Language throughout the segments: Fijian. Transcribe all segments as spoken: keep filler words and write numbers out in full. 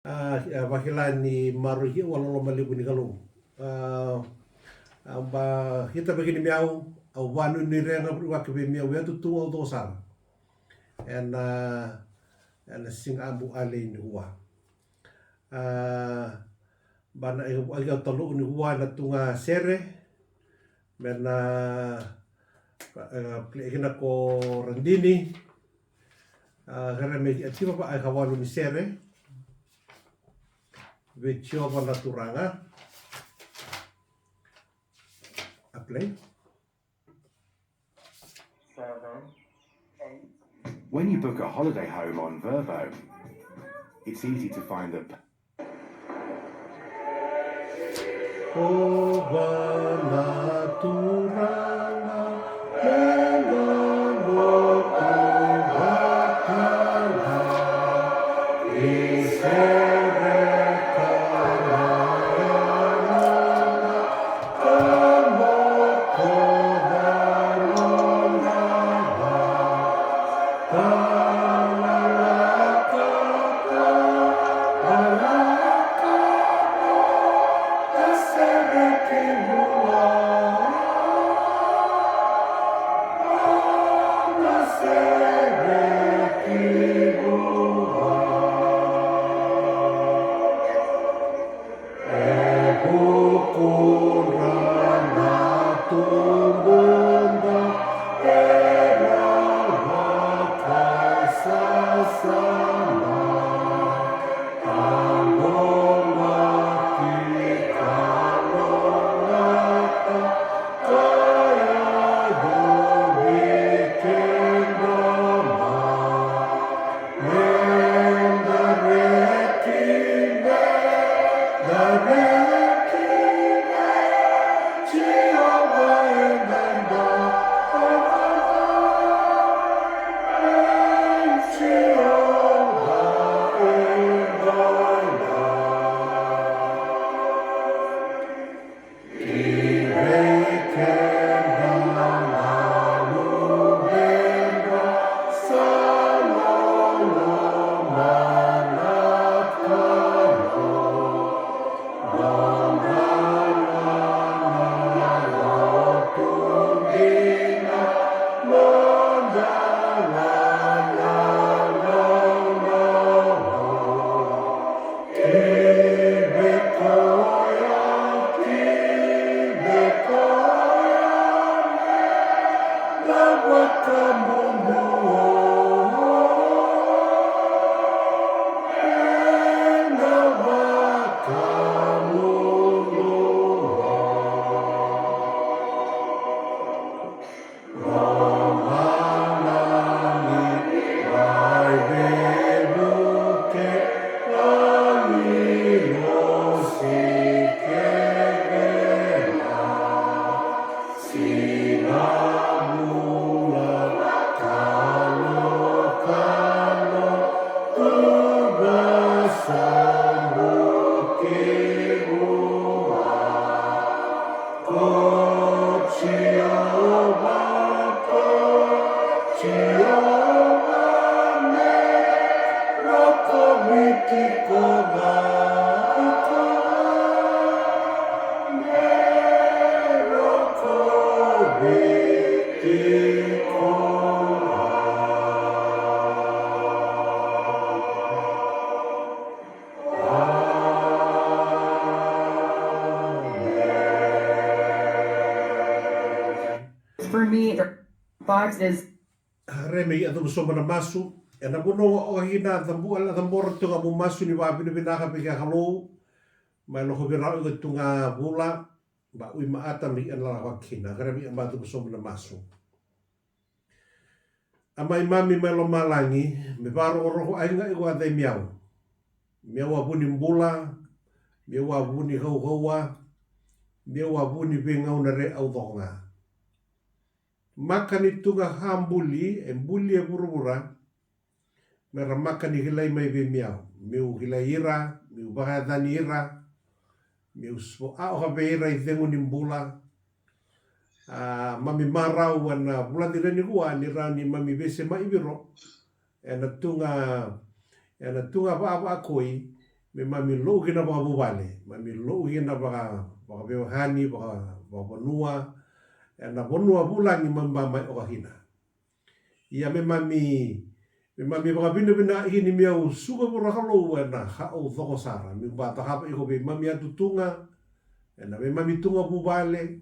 A, a vakila ni maroroi au a loloma levu ni Kalou. A, a ba hita vaki ni miau, au vanuinui rega vaki vei miau e tu tu au dosara. Ena, ena siga abu alei ni ua. A, ba na e, a, au talo ni ua na tuga sere. Me na, a, play kina ko Radini. A, kere me a tiva va a ka walu ni sere. Vei Jiova na Turaga. A play. When you book a holiday home on Verbo, it's easy to find the Ko vana Turaga, me da boko vakala, i sere ka na yalona, ka boko vakala. E vukudra na tubuda era vakasasama, a gomaki ka lolata ka yacovi keda ma. Ko Jiova, ko Jiova me rokovi tiko ga, me rokovi tiko ga. For me, the vibes is Re me ia cuva sobu na masu. Ena vanua o kina cabora tu ga mu masu ni vakavinavinaka vei kea Kalou. Mai loko vei rau iko tu ga vula. Ba ui maata me ia na lako kina. Kere me ia ma cuva sobu na masu. A mai mami mai lomalagi, me vakarokoroko ai ga iko a cai miau. Miau a vu ni bula, miau a vu ni kaukaua, miau a vu ni veigauna re au coko ga. Maka ni tuga ha buli, e buli e vuravura, me ra maka ni kilai mai vei miau, meu kilai ira, meu vakayacani ira, meu so a oka vei ira i cegu ni bula. A mami marau ena vula cira ni kua ni rau ni mami vese mai viro. Ena tuga, ena tuga vaavakoi, me mami lo'u kina vakavuvale, mami lo'u kina vaka, vakaveiwekani, vaka, vakavanua, ena vanua vulagi mami ba mai oka kina. Ia me mami, me mami vakavinavinaka kina ni mi au suka vura Kalou ena ka au coko sara, mi ba cakava iko vei mami a tutuga, ena vei mami tuga vuvale,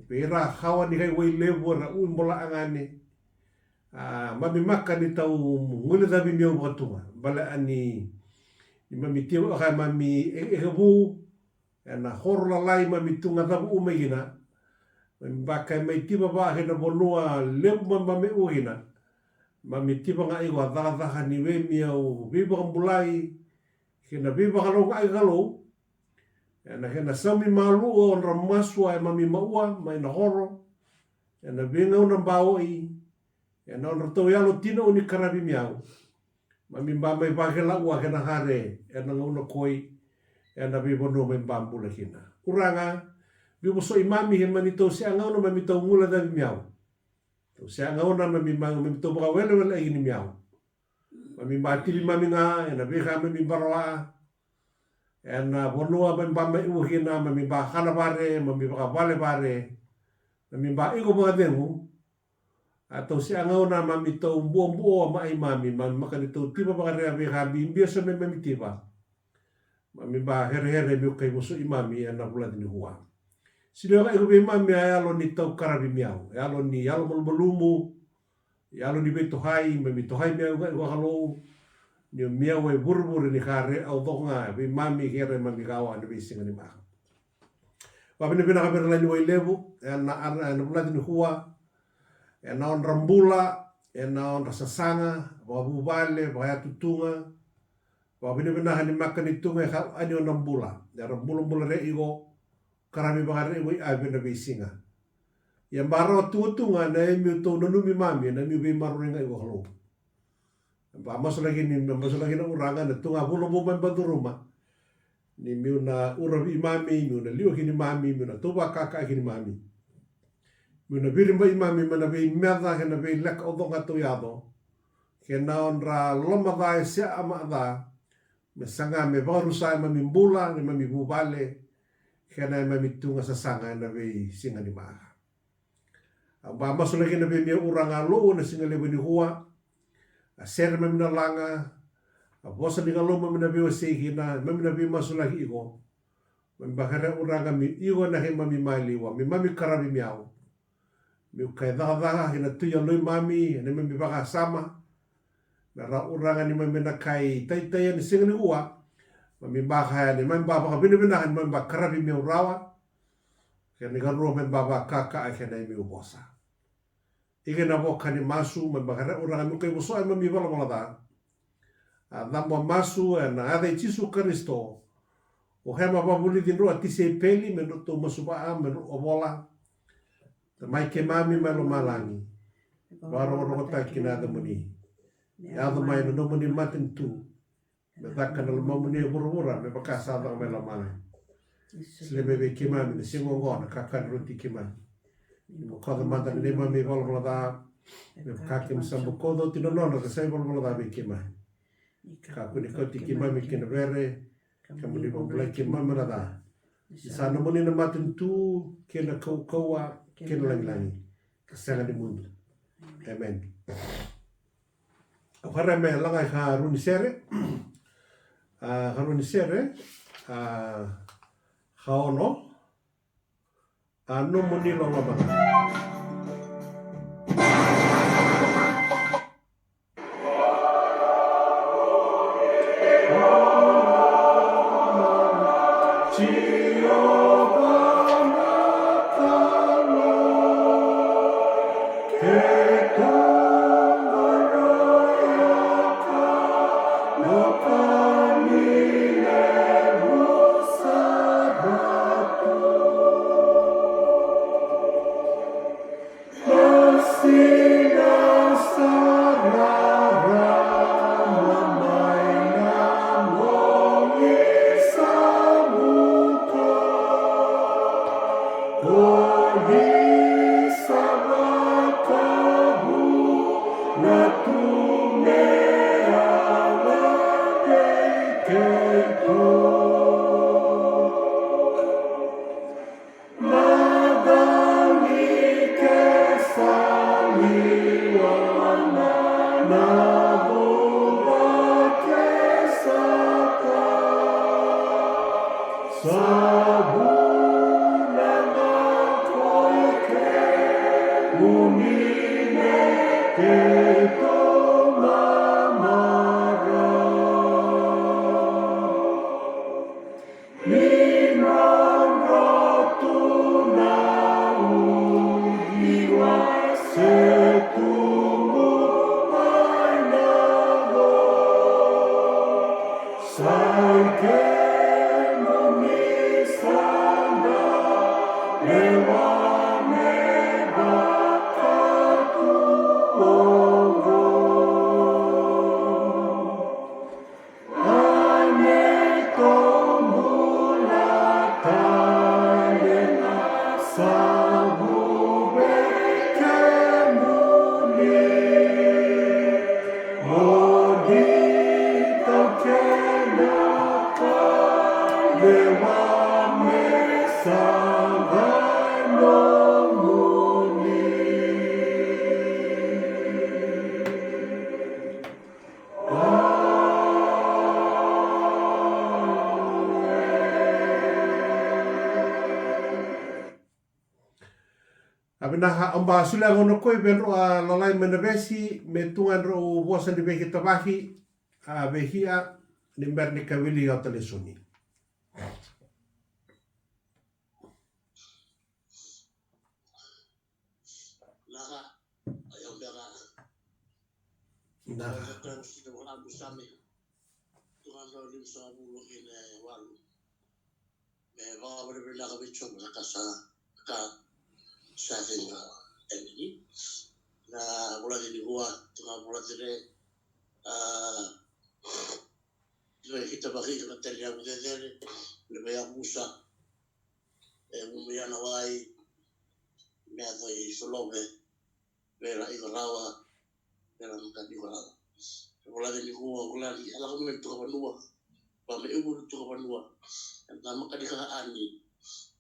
vei ira kawa ni kai Wailevu era ui bola agane. A, mami maka ni tau guilecavi mi au vakatuga, bale ani, ni mami tiva oka mami e, e vu, ena horo lalai mami tuga cavu mai kina. Mami ba kai mai tiva va kei na vanua levu mami ba mai u kina. Mami tiva ga iko a cakacaka ni we mi au veivakabulai, kei na veivakalougaʻi Kalou. Ena kena saumi malu o dra masua e mami maua mai na horo. Ena veigauna ba oʻi, ena odratou yalo tina o ni karavi mi au. Mami ba mai vakila ua kena kare ena gauna koi, ena veivanua mami ba bula kina. Uraga, mi vosoʻi mami he mani tau se a gauna mami tau guilecavi mi au. Tau se a gauna mami, mami, mami tau vakawelewele ai kina mi au. Mami ba tivi mami ga ena veika mami ba rawa. Ena vanua mami ba mai u kina, mami ba kana vare, mami vakavale vare. Mami ba iko vakacegu. A tau se a gauna mami tau buabua ma ai mami, mami maka ni tau tiva vakareaveka bibia so me mami tiva. Mami ba herehere miu kai vosoʻi mami ena vulaci ni hua. Sini oka iko vei mami a yalo ni tau karavi mi au, yalo ni yalo malumalumu, yalo ni veitohai, mami tohai mi au ga iko Kalou. Ni o mi au e vurevure ni kare au coko ga vei mami kere mami kawa ni veisiga ni maka. Vavinavinaka vei ira lai ni Wailevu, ena, ena, ena vulaci ni hua, ena odra bula, ena odra sasaga, vakavuvale, vakayatutuga. Vavinavinaka ni maka ni tuga e ka ani odra bula, era bulabula re iko, karavi vakare iko i ave na veisiga. Ia ba rawa tuga tuga na emiu tau nanumi mami, na miu veimaroroi ga iko Kalou. Ba masulaki ni, ba masulaki na uraga na tuga vulavu mai ba duruma. Ni miu na uravi mami, miu na liwa kini mami, miu na tau vakaka kini mami. Miu na viriba i mami, mai na veimeca, kei na veileka o coga tau yaco. Kei na odra loma ca e se a ma ca. Me saga me vakarusa e mami bula, ni mami vuvale. Kei na e mami tuga sasaga ena veisiga ni maka. Au ba masulaki na vei mia uraga lo'u na siga levu ni hua. A sere mami na laga. A vosa ni Kalou mami na veiwasei kina, mami na veimasulaki iko. Mami ba kere uraga mi iko na kei mami maliwa, mi mami karavi mi au. Miu kai cakacaka kei na tui a loi mami, ena mami vakasama. Me ra uraga ni mami na kai taitai ena siga ni hua. Mami ba kaya ni mami ba vakavinavinaka ni mami ba karavi mi au rawa. Kei na ikarua me ba vakaka kei na imiu vosa. Ike na voka ni masu me ba kere uraga miu kai vosoa e mami valavala ca. A cabo a masu ena yaca i Jisu Karisito. O hema vavulici dro a tisaipeli me dro tou masu vaa me dro o vola. Tamai keimami mai lomalagi. Vakarorogotaki na yacamuni. Me yaco mai na nomuni matanitu. Me caka na lomamuni e vuravura me vaka sa caka mai lomalagi. Solia mai vei keimami na siga oqo na kakana roti keimami. Ni bokoca mada na neimami ivalavala ca. Me vaka keimami sa bokoca oti na nodra ka sa ivalavala ca vei keimami. Kakua ni kauti keimami ki na vere. Kemuni vakabulai keimami na ca. Ni sa nomuni na matanitu kei na kaukauwa kei na lagilagi. Ka sega ni mudu. Amen. Au kare me laga i ka rua ni sere. A, ka rua ni sere. A, ka ono. A nomuni loloma. Ni nodra tu na uciwai se tubu mai na vo. Sa i kemuni sa na lewa me vaka tu oqo. Ane tou bula tale na savu vei kemuni. Mo ni taukena ka lewa me sa qai nomuni. A vinaka, au ba solia gauna ko i vei drau a lalai mai na vesi me tu ga drau vosa ni veikitavaki, a vei Hia ni bera ni ka wili ota lesoni. Naka, a yau beka. Naka. Au beka na sina wala tu Same. Tu ga drau limasagavulu kei na walu. Me vakavinavinaka vei Jiova na ka sa ka sa cegu ga. Emeni. Na vula ni kua tu ga vula tale. A, veikitavaki ka tale yavu cecere. Na veiyavusa. E mumu yana wai. Me yaco i Solove. Vei ira iko rawa, vei ira maka ni iko rawa. E vula ni kua, vula ni a lako mai tuka vanua. Va me uvu tuka vanua. E na maka ni ka ani.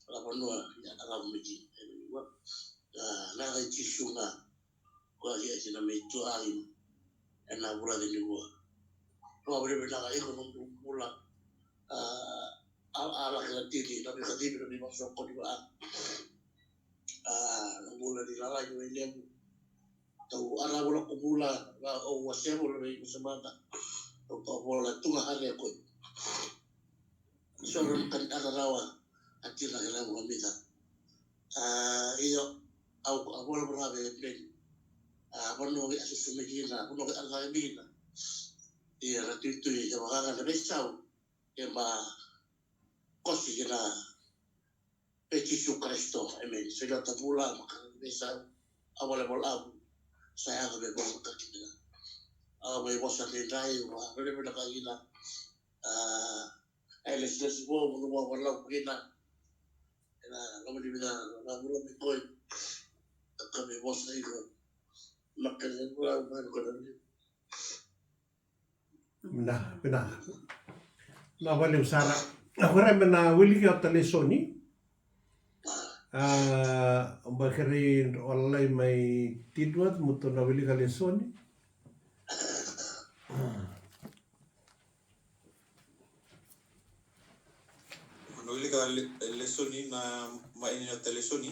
A vanua, ia a lako mai ki. E ni kua. A, na ka i Jisu ga. Kua ki a kina mai tu a ina. E na vula ni kua. Kua vile vile na ka iko na bula. A, a, a laki na tini, na vika tini, na vika soko ni va. A, na bula ni lalai ni wai levu. Tau ara bula ko bula, va o wa sevu na vei ko semana. Tau ka bula tu ga hare ko. So na kan ara rawa, a tira ke levu ka mita. A, io, au, a bula bula ve ben. A, vano ke a susu me kina, vano ke a laki me kina. Ia, na tui tui, ke vaka na vei sau, ke ba, kosi kina, Pe Jisu Karisito, emeni. Sa i lata bula, ma ka na vesa, a wale wale avu, sa yaga me vosa ka kina. A mai vosa ni dai, wa, vele vele ka kina. A, e lesilesi vo, mo no wa wala kina. E na, lama ni vina, na vula me koi. Ka me vosa iko. Ma ka na vula, ma ka na vula. Na, na. Na vale sara. Na kore me na wiliki ota lesoni. A, ba kere o lalai mai Tidworth, mo to na wilika lesoni. Na wilika le-, lesoni na ma ini ota lesoni.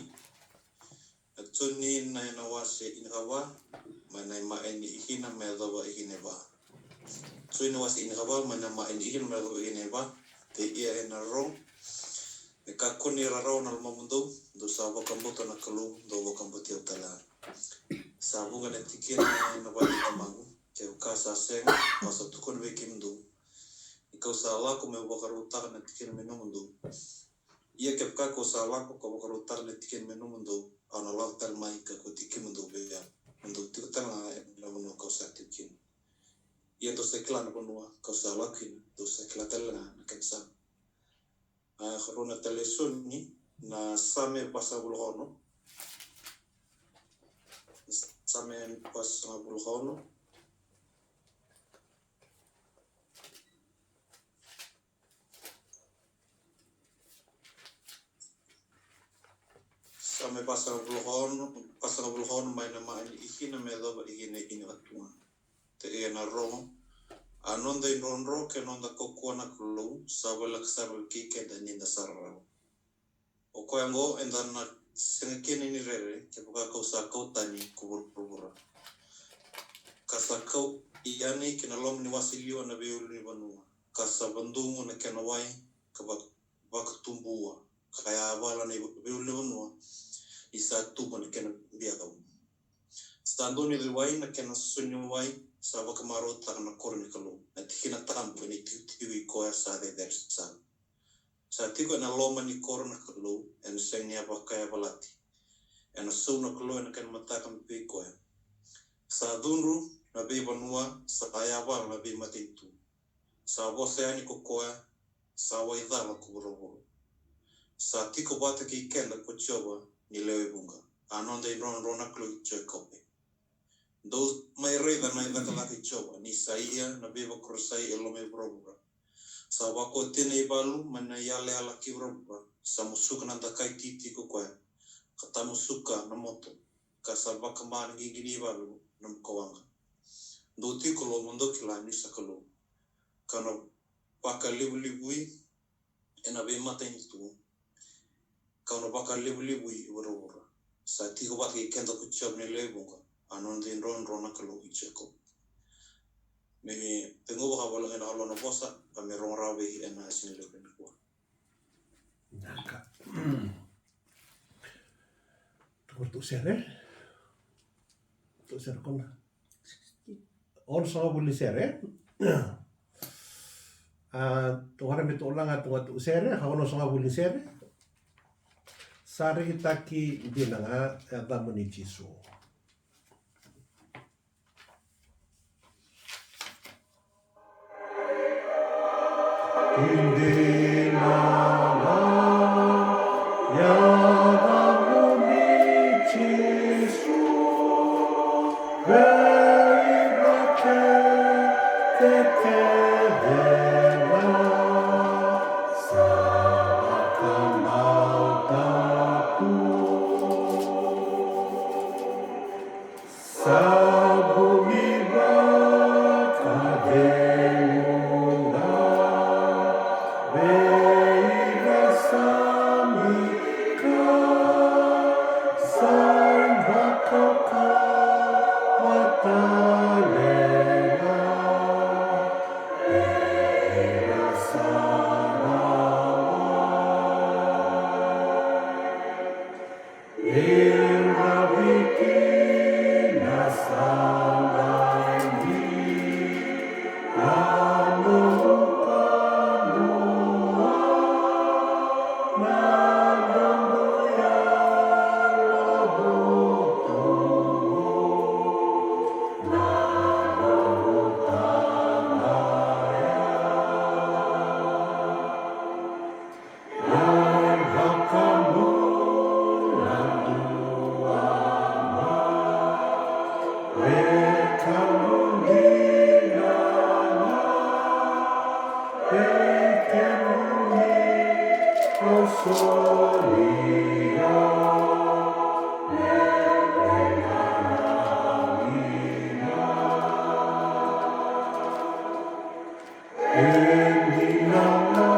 Na Joni na ena wase inikava, mai na imaʻi ni ikina me yacova ikina e va. Joni na wase inikava, mai na imaʻi ni ikina me yacova ikina e va. Kei ia ena rogo. Me kakua ni rarawa na lomamudou, dou sa vakabauta na Kalou, dou vakabauti au tale ga. Sa vuqa na tikina ena vale i Tamaqu, kevaka sa sega, au sa tukuna vei kemudou. Ni kau sa lako meu vakarautaka na tikina me nomudou. Ia kevaka kau sa lako ka vakarautaka na tikina me nomudou, au na lako tale mai ka kauti kemudou vei au, mo dou tiko tale ga ena vanua kau sa tiko kina. Ia dou sa kila na vanua kau sa lako kina, dou sa kila tale ga na kena sala. A, karua na ita lesoni, na Same vasagavulu ka ono. Same vasagavulu ka ono. Same vasagavulu ka ono, vasagavulu ka ono mai na imaʻi ni ikina me yacova ikina e inikatolu. Kei ia ena rogo. A noda idrodro kei na noda kaukauwa na Kalou, sa voleka sara kei keda ni da sa rarawa. O koya oqo eda na sega kina ni rere, kevaka kau sa kau tani ko vuravura. Ka sa kau yani ki na loma ni wase liwa na veiulunivanua, ka sa vadugu na kena wai, ka va-, vakatubu ua, ka yavala na veiulunivanua ni sa tubu na kena biau. Sa donu ni wai na kena soni wai, sa vakamarautaka na koro ni Kalou, na tikina tabu ena itikotiko i koya sa cecere sara. Sa tiko ena loma ni koro na Kalou, ena sega ni vakayavalati. Ena sau na Kalou ena kena mataka me vei koya. Sa cudru na veivanua, sa yavala na veimatanitu. Sa vosa yani ko koya, sa waicala ko vuravura. Sa tiko vata kei keda ko Jiova ni lewe vuqa, a noda idrodro na Kalou i Jekope. Dou mai raica na icakacaka i Jiova, ni sa ia na veivakarusai e loma i vuravura. Sa vakaotia na ivalu mai na iyalayala ki vuravura, sa musuka na dakai titi ko koya, ka tamusuka na moto, ka sa vakama na qiqi ni ivalu na bukawaqa. Dou tiko lo mo dou kila ni sa Kalou, ka na vakalevulevui ena veimatanitu, ka na vakalevulevui e vuravura. Sa tiko vata kei keda ko Jiova ni lewe vuqa, a noda idrodro na Kalou i Jekope. Me tekivu vakavalaga na Kalou na vosa, ka me rogo rawa vei ena siga levu nikua. Naka. Tukuna tu sere. Tu sere kona. Onosagavulu ni sere. A, tukuna me tu olaga tukuna tu sere, ka onosagavulu ni sere. Sa rekitaki dina ga e yacamuni Jisu. Dina ga e yacamuni Jisu, vei ira kece, kece ga sa vakabauta tu. Sa buli vakacegu ga vei ira sa mika, sa ivakaukauwa tale ga vei ira sa rawa. Ira viki na sagai ni na noqu Kalou, na noqu yalovutugu, na noqu tama ya. Yau vakabula dua ga, wekaqu dina ga, vei kemuni au solia, me veiganani ga. E dina ga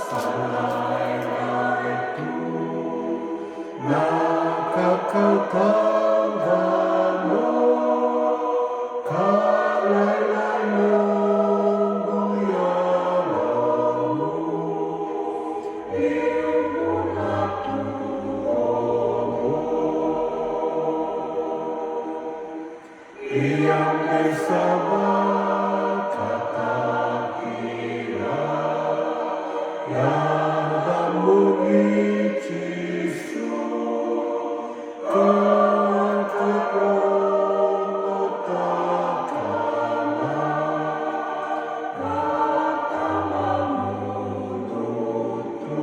sa lailai tu na ka kau tauca mo, ka lailai noqu yalomu, niu bula tu oqo. Ia me sa vakatakila yacamuni Jisu, ka vakalougatataka na matamamudu tu.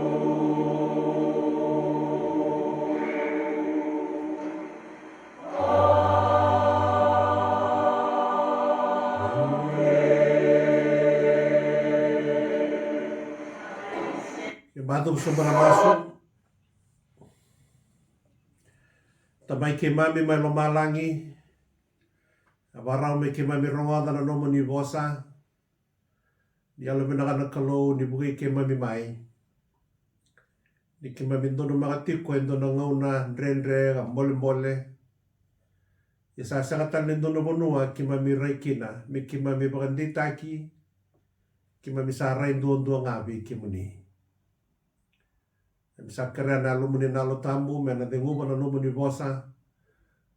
Ia matou sobu ena masu. Tamai keimami mai lomalagi, e vakarau me keimami rogoca na nomuni vosa. Ni yalovinaka na Kalou ni vukei keimami mai, ni keimami donumaka tiko e dua na gauna dredre ka bolebole. Ia sa sega tale ni dua na vanua keimami rai kina me keimami vakadeitaki, keimami sa rai duadua ga vei kemuni. Keimami sa kerea na Yalomuni na Yalo Tabu me na ceguva na nomuni vosa,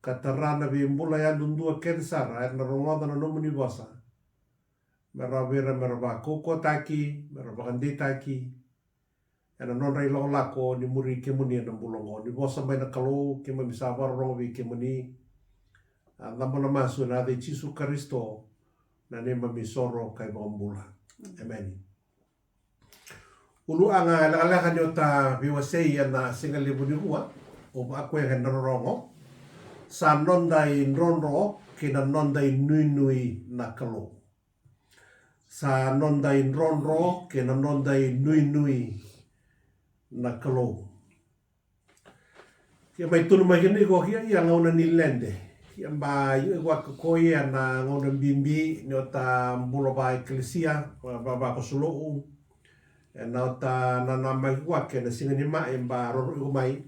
ka tara na veibula yadudua kece sara era na rogoca na nomuni vosa, me rawa vei ira me ra vakaukauwataki, me ra vakadeitaki ena nodra ilakolako ni muri kemuni ena bula oqo. Ni vosa mai na Kalou, keimami sa vakarorogo vei kemuni. A cabo na masu ena yaca i Jisu Karisito, na neimami isoro ka iVakabula. Emeni. Uluaga lekaleka ni ota veiwasei ena siga levu nikua, au vakakoya ga ena rorogo: Sa noda idrodro kei na noda inuinui na Kalou. Sa noda idrodro kei na noda inuinui na Kalou. Ia mai tunu mai kina iko, ia, ia gauna ni lede. Ia ba, ia, iko a koya na gauna bibi ni ota bula vakaekalesia, va, va, vakasolou. Ena ota nanamaki iko ena siga ni ma'i, ba roro iko mai.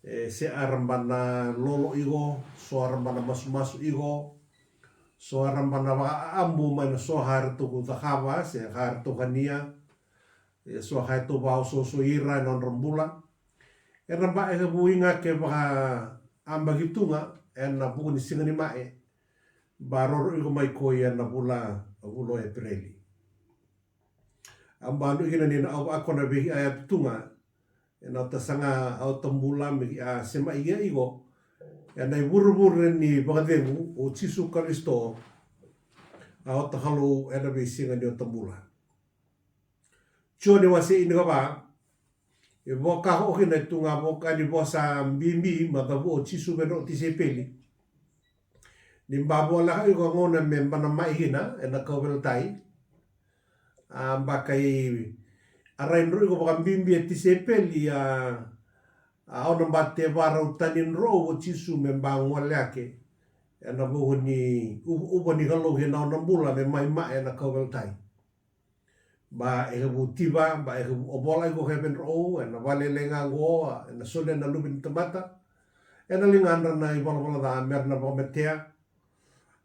E, se era ba na lolo iko, so era ba na masumasu iko, so era ba na vakaabu mai na so eratou cakava, se eratou kania, e so eratou vakaosoosoi ira ena nodra bula. Era ba e ka vuiga ke vakaabaki tu ga ena vuku ni siga ni ma'i, ba roro iko mai koya ena vula, vula o Epereli. A ba nu'i kina ni na au vakakona vei a yatu tu ga ena ota saga, a ota bula me a sema ia iko ena ivurevure ni vakacegu o Jisu Karisito, a ota Kalou ena veisiga ni ota bula. Joni wase inikava, e voka o kina e tu ga voka ni vosa bibi ma cavu o Jisu vei rau tisaipeli. Ni ba voleka iko gauna me ba na ma'i kina ena kauveilatai. A ba kai a rai rau iko vakabibi e tisaipeli, a, a ona ba te varau tani rau o Jisu me ba gole ake ena vuku ni u, uva ni Kalou kei na ona bula me mai ma'i ena kauveilatai. Ba e ka vutiva, ba e ka vu ovola iko kevei rau ena vale lei ga oqo, ena soli ena luve ni tamata, ena ligadra na ivalavala ca me ra na vakamatea,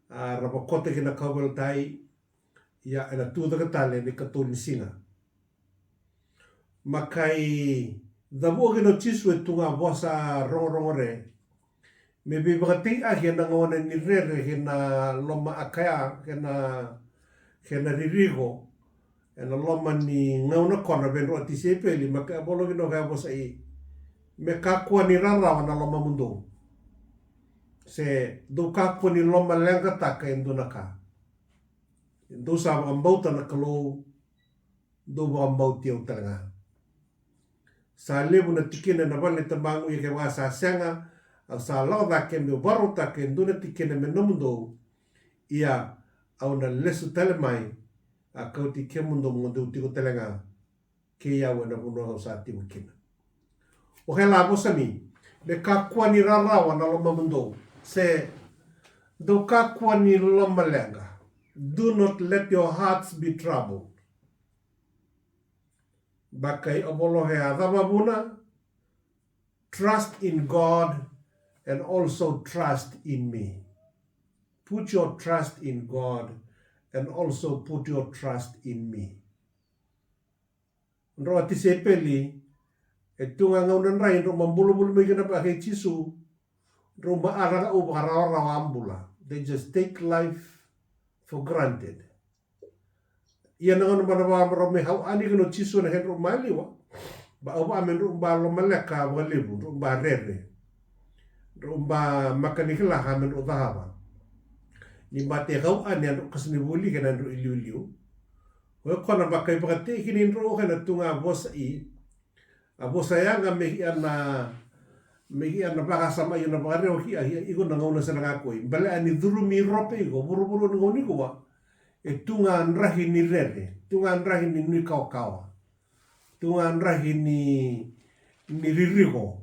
a ra vakota kina kauveilatai, ia ena tu cake tale ni katolu ni siga. Ma kai cavu o kina o Jisu e tu ga vosa rogorogo re, me veivakatekiaki ena gauna ni rere kei na loma a kaya, kei na, kei na ririko ena loma ni gauna kona vei rau a tisaipeli, ma kai a vola kina o kaya vosa i, me kakua ni rarawa na lomamudou, se dou kakua ni lomaleqataka e dua na ka. Dou sa vakabauta na Kalou, dou vakabauti au tale ga. Sa levu na tikina ena vale ni tamaqu, ia kevaka sa sega, au sa lako cake meu vakarautaka e dua na tikina me nomudou. Ia au na lesu tale mai, a kauti kemudou mo dou tiko tale ga kei au ena vanua au sa tiko kina. O kela vosa ni, me kakua ni rarawa na lomamudou, se dou kakua ni lomaleqa. Do not let your hearts be troubled. Ba kai a vola o kea, cava vuna? Trust in God and also trust in me. Put your trust in God and also put your trust in me. Drau a tisaipeli, e tu ga gauna drai drau ma bulabula mai kina vaka kei Jisu, drau ma a raga u vakarawarawa a bula. They just take life for granted. Ia na gauna ba na vakarau me hau ani kina o Jisu ena kedrau maliwa, ba au vaa me drau ba lomaleka vakalevu, drau ba rere, drau ba makanikilaka me drau cakava. Ni ba te kau ani a drau kasanivuli kei na drau iliuliu. Ko e kona ba kai vakatei kina i drau kei na tu ga vosa i, a vosa yaga me ia na, me ia na vakasama ia na vakarewa ki a ia iko na gauna sa na ga koi. Bale a ni curumi rope iko, vuravura ni gauna iko wa. E tu ga drahi ni rere, tu ga drahi ni nui kawakawa, tu ga drahi ni, ni ririko.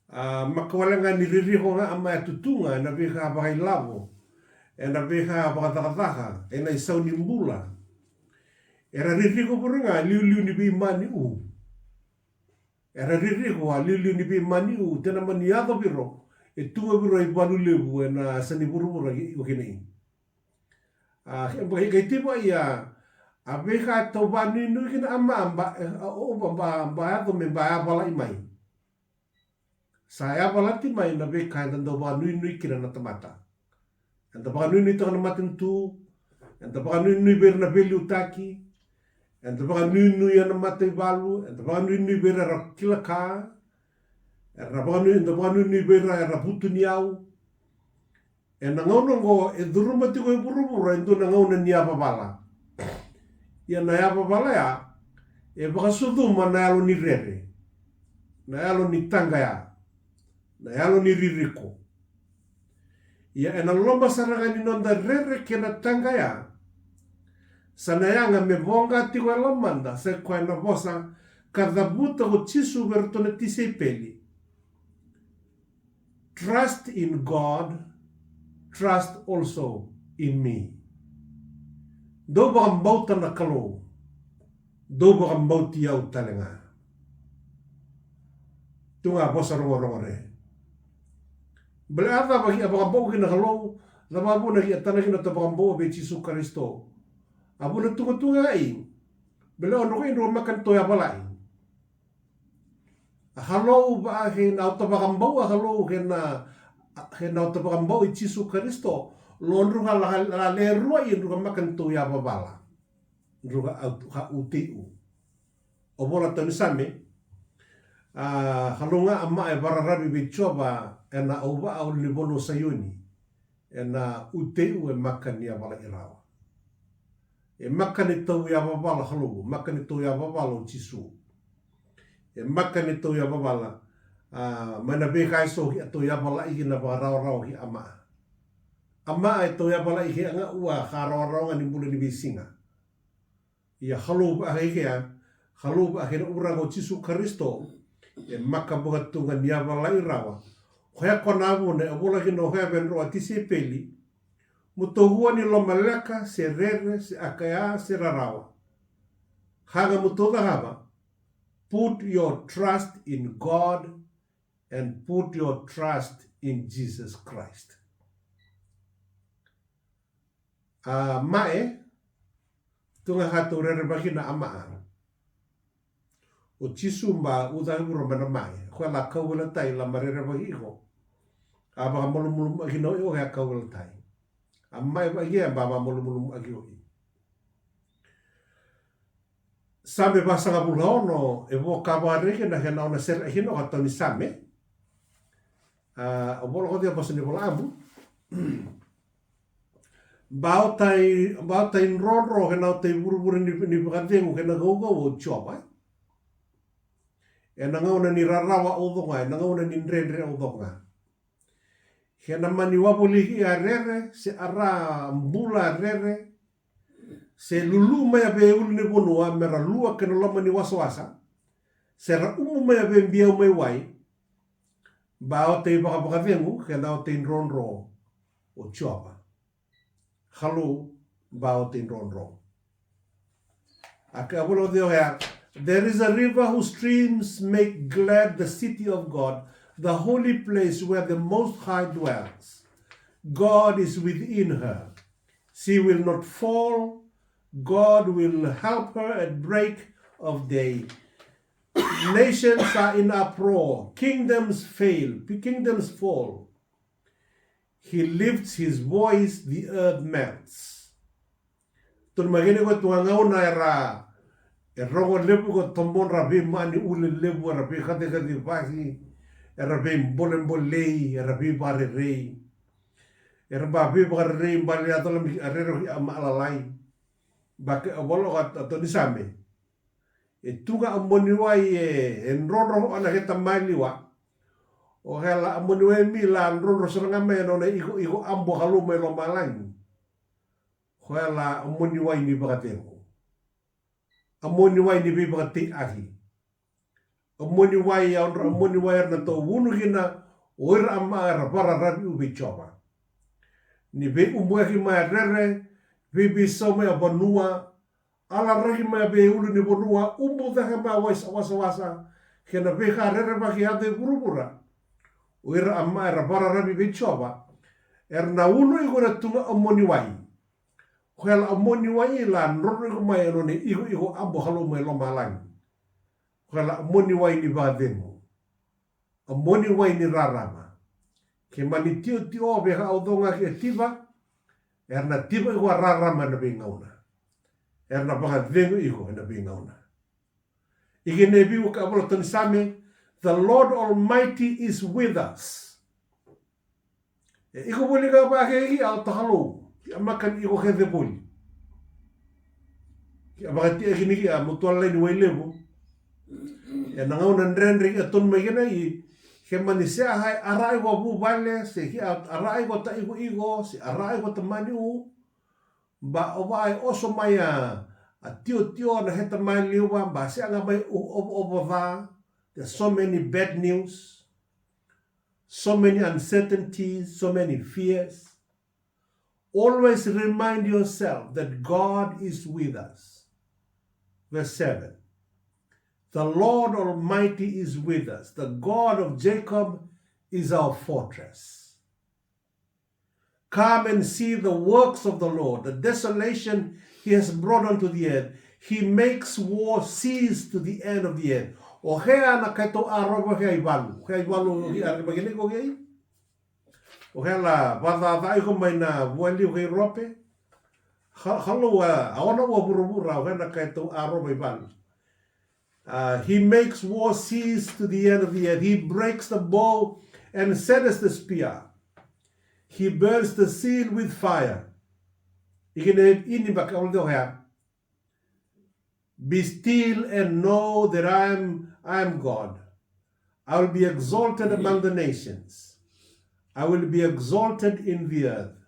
A, maka wale ga ni ririko ga a mai a tutuga, ena veika vakailavo, ena veika vakacakacaka, ena isau ni bula. Era ririko vura ga liuliu ni veimani u. Era ririko a liuliu ni veimani u, tena mani yaco viro, e tu ga viro i valu levu, ena sa ni vuravura i, i kina i. A, ke, ke, ke tiva ia, A veika e tau vakanuinui kina a ma ba, e, a, o, ba, ba, ba yaco me ba yavalai mai. Sa yavalati mai na veika eda dau vakanuinui kina na tamata. Eda vakanuinuitaka na matanitu, eda vakanuinui vei ira na veiliutaki, eda vakanuinui ena mataivalu, eda vakanuinui vei ira era kila ka, era vakanui, eda vakanuinui vei ira era vutuniyau. Ena gauna oqo e curuma tiko e vuravura e dua na gauna ni yavavala. Ia na yavavala ya e vakasucuma na yalo ni rere, na yalo ni taqaya, na yalo ni ririko. Ia ena loma sara ga ni noda rere kei na taqaya, sa na yaga me voqa tiko e lomada, sa i koya na vosa ka cavuta ko Jisu vei iratou na tisaipeli. Trust in God, trust also in me. Dou vakabauta na Kalou, dou vakabauti au tale ga. Tu ga vosa rogorogo re. Bale a cava ki a vakabau ki na Kalou, cava vuna ki a tana ki na ta vakabau vei Jisu Karisito. A vuna tuga tuga i, bale o droko i droko makani to ya valai. A Kalou va kei na auta vakabau a Kalou kei na, kei na auta vakabau i Jisu Karisito. Lo druka la, la le rua i druka makani to ya vavala. Druka au, ka u tei u. O vola tau ni Same, a, Kalou ga a ma e vararavi vei Jiova ena au va a ulu ni vonu o Saioni. Ena u tei u e makani a vala i rawa. E makani tau ya vavala Kalou, makani tau ya vavala o Jisu. E makani tau ya vavala, a, mai na veika e so ki a tau ya vala i ki na varawarawa ki a ma. A ma e tau ya vala i ki a ga ua ka rawarawa ga ni bula ni veisiga. Ia Kalou va a kei kea, Kalou va a kei na uraga o Jisu Karisito, e maka vakatuga ni a valai rawa. Koya ko na vuna e vola kina o koya vei drau a tisaipeli, mo tou ua ni lomaleka, se rere, se akaya, se rarawa. Ka ga mo tou cakava, put your trust in God and put your trust in Jesus Christ. A mae, tu ga ka tou rerevaki na a maa. O Jisu ba ucagi vura mai na mae. Koya la kauveilatai la ma rerevaki iko. A vakamalumalumu aki na oi o ya kauveilatai. A mae vaki e ba vakamalumalumu aki oi. Same vasagavulu ka ono, e vo ka vakarei kina kena ona sere kina o ka tau ni Same. A, o vola ko cia vosa ni vola abu. Ba o tai, ba o tai drodro kena o tai vurevure ni, ni vakacegu kena gaugau o Jiova. Ena gauna ni rarawa au coga, ena gauna ni dredre au coga. Kena mani wavoliki a rere, se a ra bula a rere, se lulu mai a vei ulu ni vanua, me ra lua kena loma ni wasawasa, se ra umu mai a vei biau mai wai, ba o tei vakavakacegu, kena o tei drodro, o Jiova. Kalou, ba o tei drodro. A ka vula o ceo ya, there is a river whose streams make glad the city of God, the holy place where the Most High dwells. God is within her. She will not fall. God will help her at break of day. Nations are in uproar. Kingdoms fail. Kingdoms fall. He lifts his voice, the earth melts. Tonu mai kina ko tu ga gauna era, e rogo levu ko tobodra veimani ule levu, era veikacikacivaki, era veibolebolei, era veivakarerei. Era ba veivakarerei, bale a tala mi a rere ki a maalalai. Ba ke a volo ka a tau ni Same. E tu ga a moniwai e, e drodro ana keta maliwa. O kela a moniwai mi la drodro sara ga mai ena ona iko, iko abu a Kalou mai lomalagi. Koya la a moniwai ni vakacegu. A moniwai ni veivakateiaki. A moniwai, a odra a moniwai era na tou unu kina, o ira a maa era vararavi u vei Jiova. Ni veiubuaki mai a rere, veiveisau mai a vanua, alaraki mai a veiulu ni vanua, ubu cake mai a wasa, wasawasa, kei na veika rerevaki yaco e vuravura. O ira a maa era vararavi vei Jiova, era na unu iko na tu ga a moniwai. Koya la a moni wai la drodro iko mai e nona igoigo abu a Kalou mai lomalagi. Koya la a moni wai ni vakacegu. A moni wai ni rarama. Ke mani tiotio vei ka au coga ke tiva, era na tiva iko a rarama ena veigauna. Era na vakacegu iko ena veigauna. Ike na iviu ka vola toni Same, the Lord Almighty is with us. E iko voli ga vake ki a o ta Kalou, ki a maka ni iko kece voli. Ki a vakatiaki ni ki a mutualai ni wai levu. E na gauna dredre ki a tonu mai kina i, ke mani se a hai a rai ko a vuvale, se ki a rai ko ta iko iko, se a rai ko ta mani u. Ba o va e oso mai a, a tiotio na heta mai liu va, ba se a ga mai u ovo ovo va. There's so many bad news, so many uncertainties, so many fears. Always remind yourself that God is with us. Verse seven. The Lord Almighty is with us. The God of Jacob is our fortress. Come and see the works of the Lord, the desolation he has brought unto the earth. He makes war cease to the end of the earth. O hea na kaitou a rova hea i valu. Hea i valu o hea rima kina iko hea i. O hea la vacaca iko mai na vualiu hei rope. Kalou a ona ua vuravura o hea na kaitou a rova i valu. Uh, he makes war cease to the end of the earth. He breaks the bow and shatters the spear. He burns the shield with fire. Ikine ini baka uldo hea. Be still and know that I am, I am God. I will be exalted among the nations. I will be exalted in the earth.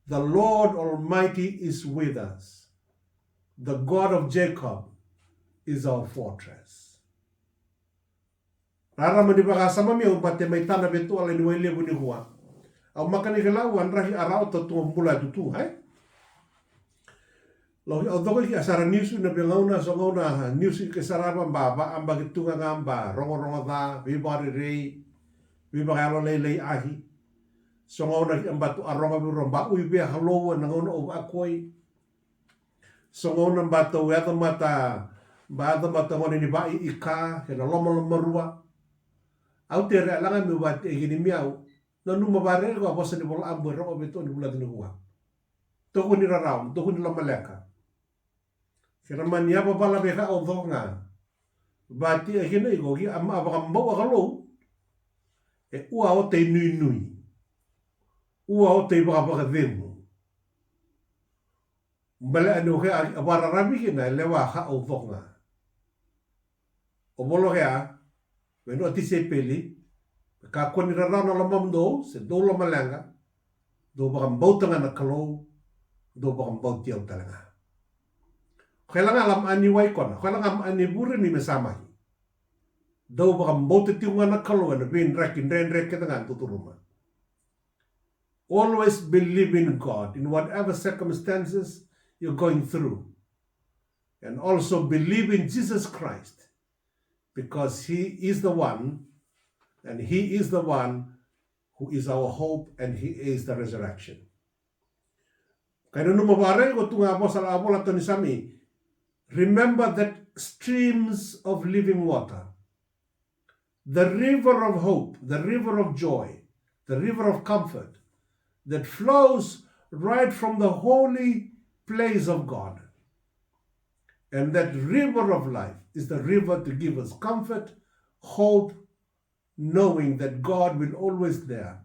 The Lord Almighty is with us. The God of Jacob is our fortress. Rarama ni vakasama meu bate mai tana vetu ala ni wai levu ni hua. Au makani ke lau a draki a rao ta tu bula tutu hai. Lau au toko ki a sara niusu na via gauna so gauna niusu ke sarava ba ba aba ki tuga ga ba rongo rongo ca vei vakarerei vei vakayalo lei lei ahi. So gauna ki a batu a rongo vei ro ba ui vei a halou na gauna o vakoi. So gauna ba tou yaco mata ba yaco mata gone ni va'i i ka ke na lomalomarua. Au tere a laga meu vati e gini miau. Na numa vare ko a vosa ni vola abu e rogo vei tou ni vula ni hua. Toku ni rarau, toku ni lomaleka. Ke na mani yava vala vei ka o dhoga. Vati e gina iko ki a ma a vakabau a kalou. E ua o tei nui nui. Ua o tei vakavakavemu. Bale ani o kea a vararavi kina e lewa ka au dhoga. O volo kea vei no a tisaipeli. Ka kua ni rarau na lomamudou se dou lomaleqa. Dou vakabauta ga na Kalou. Dou vakabauti au tale ga. Koya la ga la ma ani wai kona koya la ga ma ani vure ni me sa mai. Dou vakabauta tiko ga na Kalou ena veidraki dredre kece ga dou curuma. Always believe in God in whatever circumstances you're going through. And also believe in Jesus Christ because he is the one and he is the one who is our hope and he is the resurrection. Kai nanuma vare ko tu ga vosa la vola toni sami. Remember that streams of living water, the river of hope, the river of joy, the river of comfort that flows right from the holy place of God. And that river of life is the river to give us comfort, hope, knowing that God will always there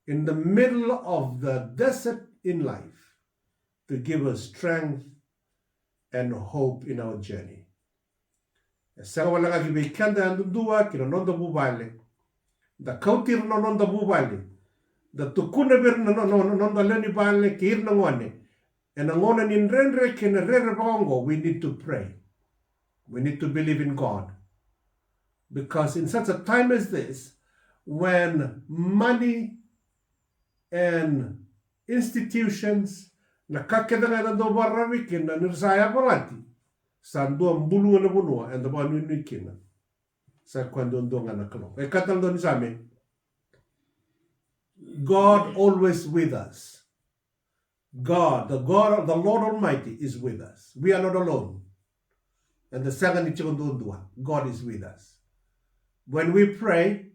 in the middle of the desert in life to give us strength and hope in our journey. E sega wale ga ki vei keda yadudua ki na noda vuvale. Da kauti ira na noda vuvale. Da tukuna vei ira na noda lewe ni vale kei ira na gone. Ena gauna ni dredre kei na rere vaka oqo, we need to pray. We need to believe in God. Because in such a time as this, when money and institutions, na ka kece ga eda dau vakararavi kina ni ra sa yavalati, sa dua buluga na vanua eda vakanuinui kina. Sa koya duadua ga na Kalou. E ka tale dua ni same. God always with us. God, the God of the Lord Almighty is with us. We are not alone. And the second ni tiko duadua, God is with us. When we pray,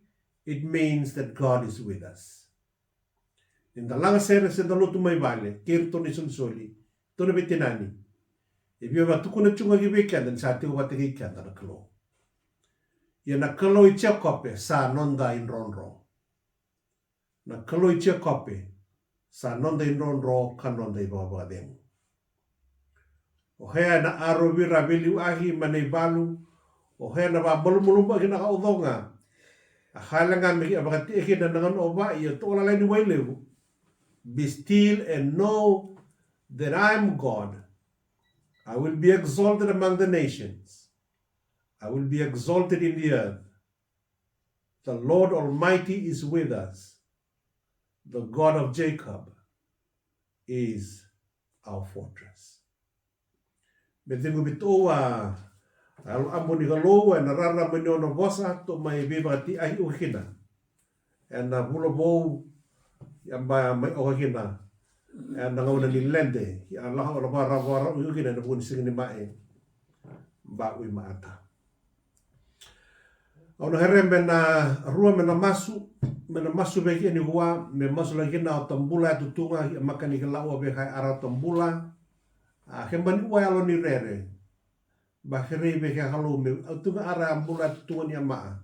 it means that God is with us. Ni da laga sere se da lotu mai vale, kei iratou na isolisoli, iratou na veitinani, e via vakatukuna tiko ga ki vei keda ni sa tiko vata kei keda na Kalou. Ia na Kalou i Jekope sa noda idrodro. Na Kalou i Jekope sa noda idrodro ka noda ivakavakacegu. O hea ena arovi ira a veiliutaki mai na ivalu, o hea ena vakamalumalumaki na ka oco ga. A kaya ga me a vakatekivu na gauna o va'ai, o to'o lalai ni wai levu. Be still and know that I am God. I will be exalted among the nations. I will be exalted in the earth. The Lord Almighty is with us. The God of Jacob is our fortress. Me cegu vei tou a yalo abo ni Kalou ena rarama ni nona vosa, tou mai veivakati'ai iko kina ena vula vou, ia ba mai oka kina ena gauna ni lede, ia lako na vakarau iko kina ena vuku ni siga ni ma'e ba ui ma'ata. Au na kere me na rua me na masu, me na masu vei kea nikua, me masulaki kina o Tabula Yatutuga, ki a Makanikila'ua vei kea ara Tabula. A ke mani ua yalo ni rere. Ba kerei vei kea Kalou me au tuga ara a bula Yatutuga ni a ma'a.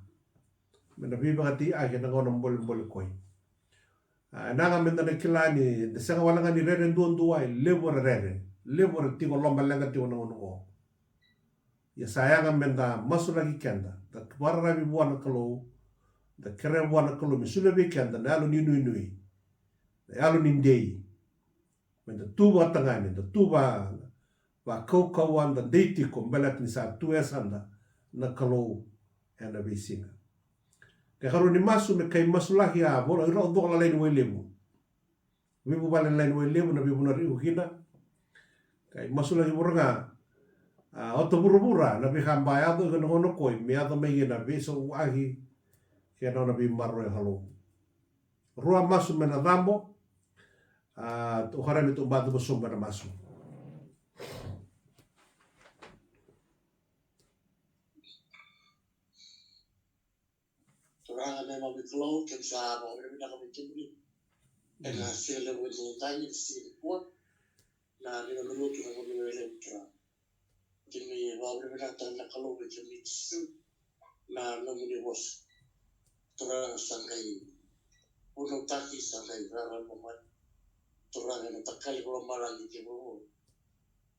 Me na veivakati'ai ake na gauna bolebole koi. A, ena ga me da na kila ni da sega wale ga ni rere duadua, e levu era rere, levu era tiko loma leqa tiko na gauna o. Ia sa yaga me da masulaki keda, da vakararavi vua na Kalou, da kerea vua na Kalou me solia vei keda na yalo ni nuinui, na yalo ni dei, me da tu vakatagane, da tu va, vakaukauwa, da dei tiko baleta ni sa tu e yasada na Kalou ena veisiga. Ke karua ni masu me kai masulaki a vola ira o coka lalai ni wai levu. Veivuvale lalai ni wai levu na veivuna ri iko kina. Kai masulaki vura ga a ota vuravura na veika ba yaco iko na gauna koi me yaco mai kina veisauaki ke na nona veimaroroi a Kalou. Rua masu me na cabo. A tou kara me tou ba cuva sobu na masu. Turaga na neimami Kalou, keimami sa vakavinavinaka vei kemuni ena siga levu e duatani, ena siga nikua. Na neimami lotu na nomuni wele, Turaga. Keimami vakavinavinakataka na Kalou vei kemuni Jisu, na nomuni vosa, Turaga, sa qai vunautaki, sa qai rarama mai, Turaga, ena takali ko lomalagi kei vuravura,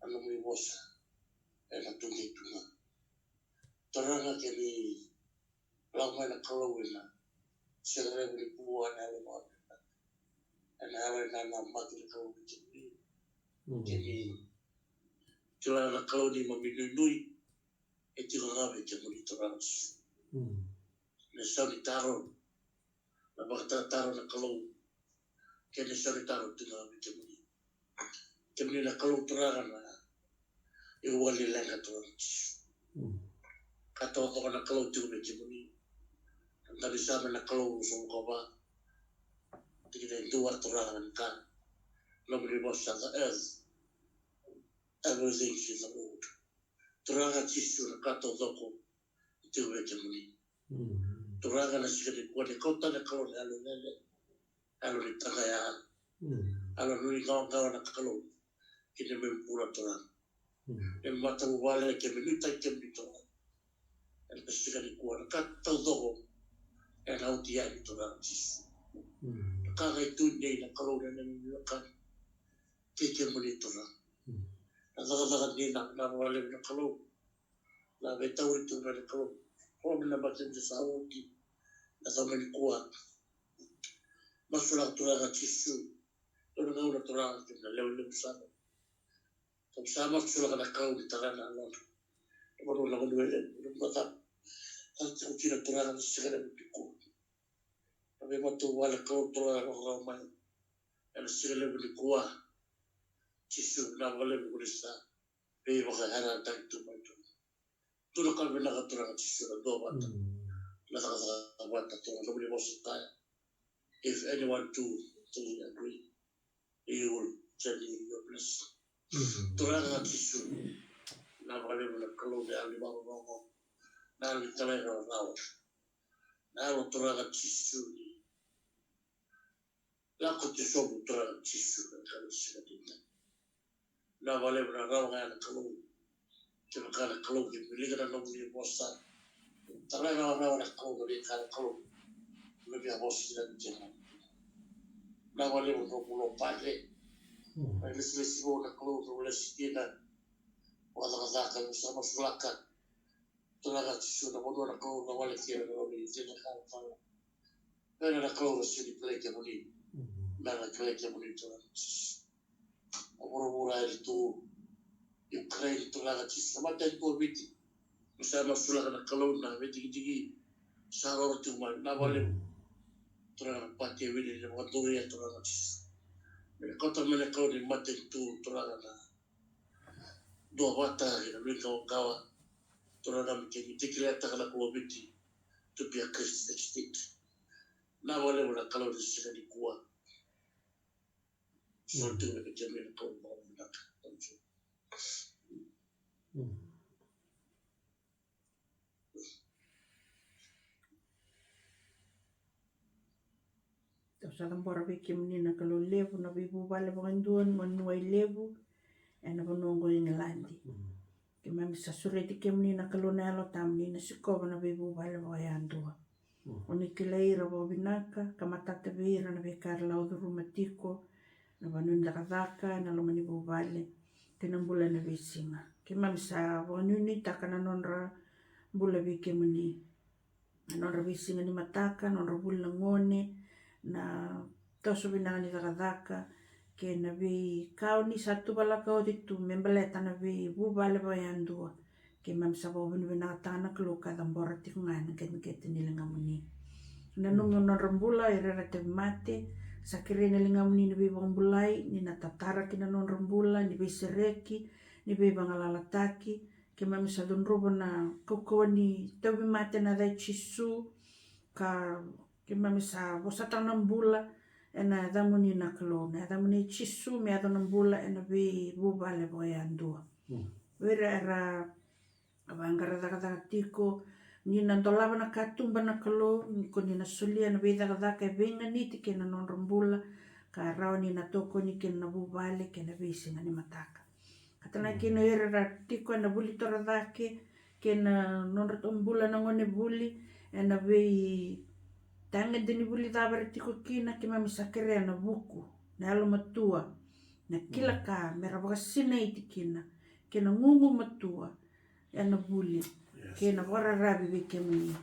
na nomuni vosa ena tudei tu ga. Turaga, keimami lako mai na Kalou ena siga levu nikua, na yalo vakavinaka, ena yalo ena namaki na Kalou vei kemuni. Keimami kila na Kalou neimami nuinui e tiko ga vei kemuni, Turaga Jisu. Na sau ni taro, na vakatataro na Kalou, kei na sau ni taro tiko ga vei kemuni. Kemuni na Kalou, Turaga, na iwali leqa, Turaga Jisu. Ka taucoko na Kalou tiko vei kemuni. Na danisame na Kalou, Soma ko va, tikina e dua, Turaga, ni ka nomuni vosa, the earth, everything is in the Lord. Turaga Jisu, na ka taucoko e tiko vei kemuni. Turaga, na siga nikua ni kauta na Kalou na yalo lele, yalo ni taqaya, yalo ni qawaqawa na Kalou ki na neimami bula, Turaga. Neimami matavuvale, keimami nuitaki kemuni, Turaga. Ena siga nikua na ka taucoko ena oti yani, Turaga Jisu. Na ka qai tu nei na Kalou na neimami wekani kei kemuni, Turaga. Na cakacaka ni na, na vakalevu na Kalou. Na veitauri tu mai na Kalou. Komi na bati ni sa oti na cava nikua. Masulaka, Turaga Jisu. Dua na gauna, Turaga, keimami na lewe levu sara. Keimami sa masulaka na Kalou ni tara na nodra, na vanua na vanua e levu, na vanua ca. Sa tiko kina, Turaga, na siga levu nikua. Na veimatavuvale, Kalou, Turaga, na vakarau mai ena siga levu nikua. Jisu, na vakalevu ko ni sa veivakayarayarataki tu mai tu. Tu na ka vinaka, Turaga Jisu, na duavata, na cakacaka vata, Turaga, nomuni vosa kaya, if anyone two, three agree, you will Tani, your blessing. Turaga Jisu, na vakalevu na Kalou ni yalo ni vakarogo, na yalo ni talairawarawa, na yalo Turaga Jisu ni lako tu sobu Turaga Jisu na Kalou sina dina. Na vakalevu na rawa ga na Kalou, kevaka na Kalou ke wilika na nomuni vosa. Talairawarawa na Kalou na veika na Kalou na via vosa kina na tena. Na vakalevu na nomu lo padre. Na lesilesi vou na Kalou na ulesi kina. Vakacakacaka na sa masulaka. Turaga Jisu na vanua na Kalou na wale kina na nomuni tena ka na tala. Vena na Kalou na sili pilai kemuni. Mera na kilai kemuni Turaga Jisu. A vuravura e tu Ukraine Turaga Jisu na matanitu o Viti. Sa masulaka na Kalou na veidigidigi sa roro tiko mai na valevu. Turaga na pati e wili na vakaduri e Turaga Jisu. Me na kauta mai na Kalou ni matanitu Turaga na duavata ena veikawakawa. Turaga me kemi tikiletaka na Kalou o Viti to be a Christian state. Na valevu na Kalou ni siga nikua. Soli tiko na ka kemuni na Kalou vakavinaka. Au sa cabora vei kemuni na Kalou levu na veivuvale vakadua ni Manuai levu ena vanua oqo i Igiladi. Keimami sa sureti kemuni na Kalou na Yalo Tabu ni na sikova na veivuvale vakayadua. O ni kilai ira vakavinaka ka matata vei ira na veika era laucuruma tiko na vanua ni cakacaka, na loma ni vuvale kei na bula ena veisiga. Keimami sa vakanuinuitaka na nodra bula vei kemuni. Na nodra veisiga ni mataka, nodra vuli na gone, na toso vinaka ni cakacaka kei na veika o ni sa tuvalaka oti tu me baleta na veivuvale vakayadua. Keimami sa vakavinavinakataka na Kalou ka cabora tiko ga ena qeteqete ni ligamuni. Nanumi nodra bula ira era tauvimate, sa kerei na ligamuni na veivakabulai, ni na tatara ki na nodra bula ni veisereki, ni veivagalalataki. Keimami sa cudruva na kaukauwa ni tauvimate ena yaca i Jisu, ka keimami sa vosataka na bula ena yacamuni na Kalou, na yacamuni Jisu me yaco na bula ena veivuvale vakayadua. O ira era vaqara cakacaka tiko, ni na dolava na katuba na Kalou, ni ko ni na solia na veicakacaka e veiganiti kei na nodra bula ka rawa ni na tokoni kina na vuvale kei na veisiga ni mataka. Ka tale ga kina o ira era tiko ena vuli torocake kei na nodratou bula na gone vuli ena veitagede ni vuli cava era tiko kina, keimami sa kerea na vuku, na yalomatua, na kila ka mera vakasinaiti kina kei na gugumatua ena vuli kei na vakararavi vei kemuni.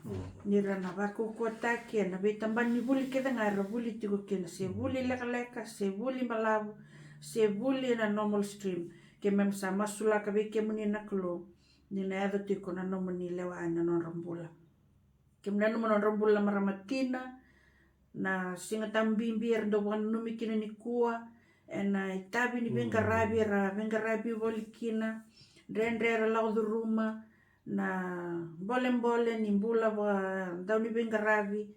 Ni ra na vakaukauwataki ena veitabana ni vuli kece ga era vuli tiko kina, se vuli lekaleka, se vuli balavu, se vuli ena normal stream. Keimami sa masulaka vei kemuni na Kalou ni na yaco tiko na nomuni lewa ena nodra bula. Keimami nanuma nodra bula na marama tina, na Siga Tabu bibi era dau vakananumi kina nikua, ena itavi ni veiqaravi era veiqaravi voli kina, dredre era lako curuma, na bolebole ni bula vakadauniveiqaravi,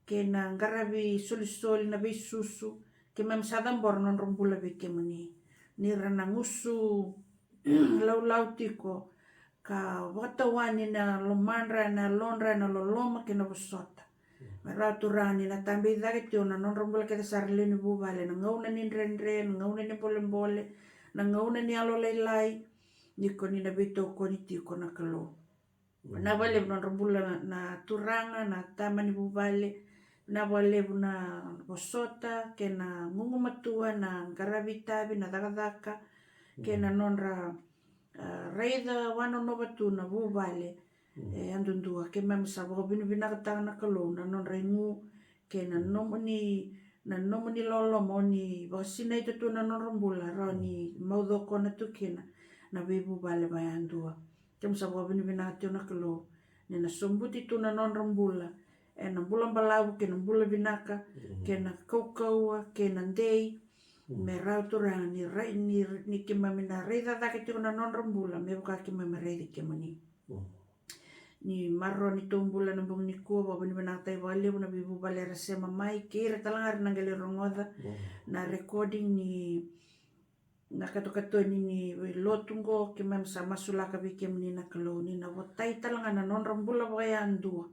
kei na qaravi solisoli, na veisusu. Keimami sa cabora nodra bula vei kemuni, ni ra na gusu laulau tiko ka vakatauani na lomadra ena yalodra ena loloma kei na vosota. Me rawa Turaga ni na tabe cake tiko na nodra bula kece sara lewe ni vuvale, na gauna ni dredre, na gauna ni bolebole, na gauna ni yalolailai, ni ko ni na veitokoni tiko na Kalou. Vinaka vakalevu nodra bula na turaga, na tama ni vuvale. Vinaka vakalevu na vosota kei na gugumatua, na qaravi itavi, na cakacaka kei na nodra, a, raica wanonova tu na vuvale e yadudua. Keimami sa vakavinavinakataka na Kalou na nodra igu kei na nomuni, na nomuni loloma o ni vakasinaita tu na nodra bula, rawa ni maucokona tu kina na veivuvale vakayadua. Keimami sa vakavinavinaka tiko na Kalou ni na sobuti tu na nodra bula ena bula balavu kei na bula vinaka kei na kaukauwa kei na dei. Me rawa Turaga ni, ni, ni keimami na raica cake tiko na nodra bula me vaka keimami raici kemuni. Ni maroroi ni tou bula na bogi nikua, vakavinavinakataki vakalevu na veivuvale era sema mai kei ira tale ga era na qai lai rogoca na recording ni na katokatoni ni lotu qo, keimami sa masulaka vei kemuni na Kalou ni na votai tale ga na nodra bula vakayadua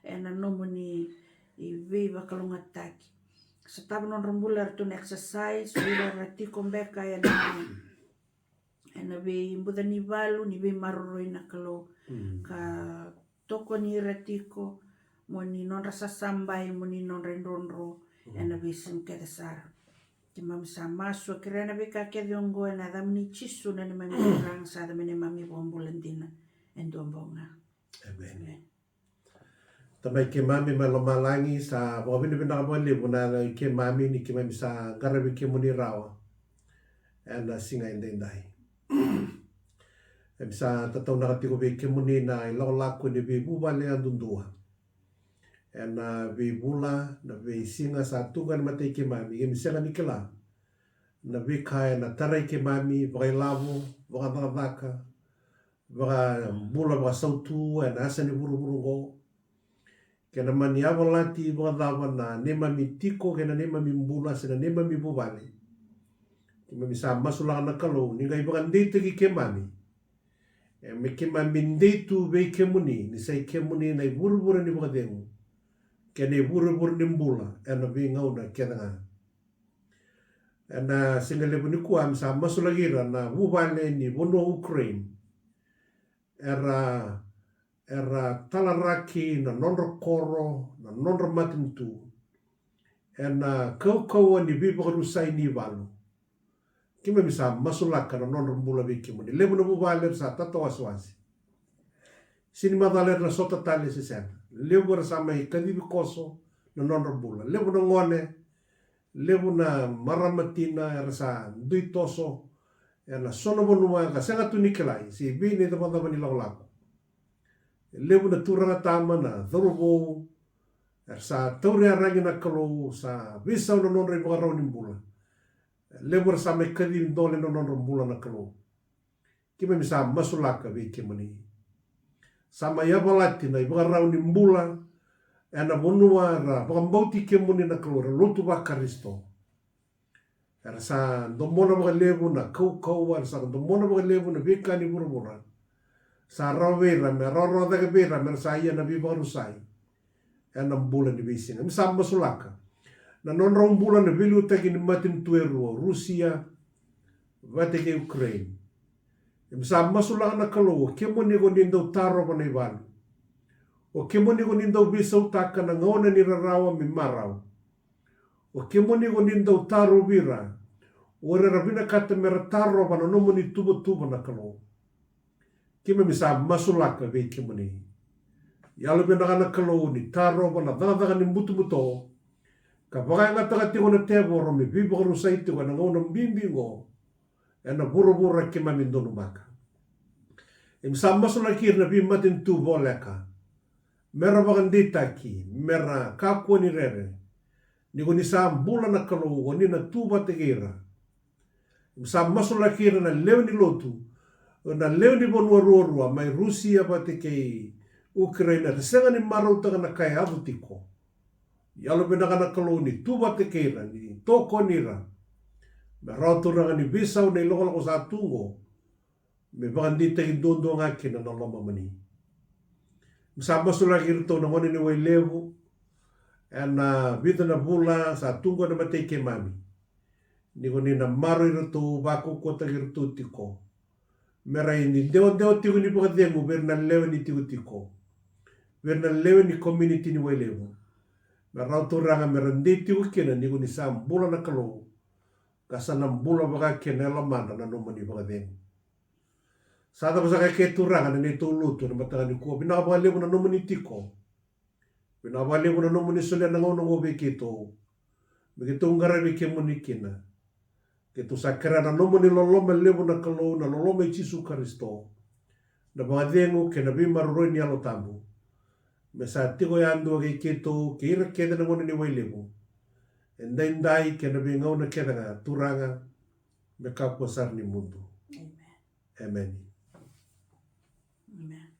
ena nomuni veivakalougatataki. Sotava nodra bula eratou na exercise, o ira era tiko beka ena ena veibuca ni valu ni veimaroroi na Kalou. Ka tokoni ira tiko mo ni nodra sasabai, mo ni nodra idrodro ena veisiga kece sara. Keimami sa masu, kerea na veika kece oqo ena yacamuni Jisu na neimami Turaga, sa yaca me neimami iVakabula dina e dua bau ga. Emeni. Tamai keimami mai lomalagi, sa vakavinavinaka vakalevu na yaca i keimami ni keimami sa qaravi kemuni rawa ena siga edaidai. Keimami sa tataunaka tiko vei kemuni na ilakolako ni veivuvale yadudua ena veivula, na veisiga sa tu ga ni matai keimami. Keimami sega ni kila na veika ena tarai keimami vakailavo, vakacakacaka, vakabula, vakasautu ena yasa ni vuravura oqo. Kena mani yavalati vakacava na neimami tiko kei na neimami bula se na neimami vuvale, keimami sa masulaka na Kalou ni qai vakadeitaki keimami. E me keimami dei tu vei kemuni ni sa i kemuni na ivurevure ni vakacegu kei na ivurevure ni bula ena veigauna kece ga. Ena siga levu nikua keimami sa masulaki ira na vuvale ni vanua o Ukraine. Era, era talaraki na nodra koro, na nodra matanitu ena kaukauwa ni veivakarusai ni valu. Keimami sa masulaka na nodra bula vei kemuni. Levu na vuvale era sa tatawasewase. Sega ni macala era na sota tale se sega. Levu era sa mai kacivi koso na nodra bula. Levu na gone, levu na marama tina era sa dui toso ena so na vanua ka sega tu ni kilai se i vei na icavacava ni lakolako. Levu na turaga tama, na cauravou era sa tauri yaragi na Kalou, sa veisau na nodra ivakarau ni bula. Levu era sa mai kacivi dole na nodra bula na Kalou. Keimami sa masulaka vei kemuni. Sa mai yavalati na ivakarau ni bula ena vanua era vakabauti kemuni na Kalou, era lotu vaKarisito. Era sa domona vakalevu na kaukauwa, era sa domona vakalevu na veika ni vuravura. Sa rawa vei ira me rawarawa cake vei ira me ra sa ia na veivakarusai ena bula ni veisiga. Keimami sa masulaka na nodrau bula na veiliutaki ni matanitu e rua, o Rusia vata kei Ukraine. Keimami sa masulaka na Kalou, o kemuni ko ni dau tarova na ivalu. O kemuni ko ni dau veisautaka na gauna ni rarawa me marau. O kemuni ko ni dau tarovi ira, o ira era vinakata me ra tarova na nomuni tuvatuva na Kalou. Keimami sa masulaka vei kemuni. Yalovinaka na Kalou ni tarova na cakacaka ni butobuto ka vakayagataka tiko na tevoro me veivakarusai tiko ena gauna bibi oqo ena vuravura keimami donumaka. Keimami sa masulaki ira na veimatanitu voleka me ra vakadeitaki, me ra kakua ni rere, ni ko ni sa bula na Kalou, ko ni na tu vata kei ira. Keimami sa masulaki ira na lewe ni lotu, na lewe ni vanua ruarua mai Rusia vata kei Ukraina, era sega ni marautaka na ka e yaco tiko. Yalovinaka na Kalou ni tu vata kei ira, ni tokoni ira, me rawa Turaga ni veisau na ilakolako sa tu oqo, me vakadeitaki duadua ga kina na lomamuni. Keimami sa masulaki iratou na gone ni Wailevu ena vica na vula sa tu oqo ena matai keimami, ni ko ni na maroroi iratou, vakaukauwataki iratou tiko, me ra ni dewadewa tiko ni vakacegu vei ira na lewe ni tikotiko, vei ira na lewe ni community ni Wailevu. Me rawa Turaga me ra dei tiko kina ni ko ni sa bula na Kalou, ka sa na bula vaka kina e lomadra na nomuni vakacegu. Sa cava saka e ke Turaga na neitou lotu ena mataka nikua. Vinaka vakalevu na nomuni tiko. Vinaka vakalevu na nomuni solia na gauna oqo vei keitou me keitou qaravi kemuni kina. Keitou sa kerea na nomuni loloma levu na Kalou, na loloma i Jisu Karisito, na vakacegu kei na veimaroroi ni Yalo Tabu me sa tiko yadua kei keitou kei ira kece na gone ni Wailevu, edaidai kei na veigauna kece ga Turaga, me kakua sara ni mudu. Emeni. Emeni. Emeni.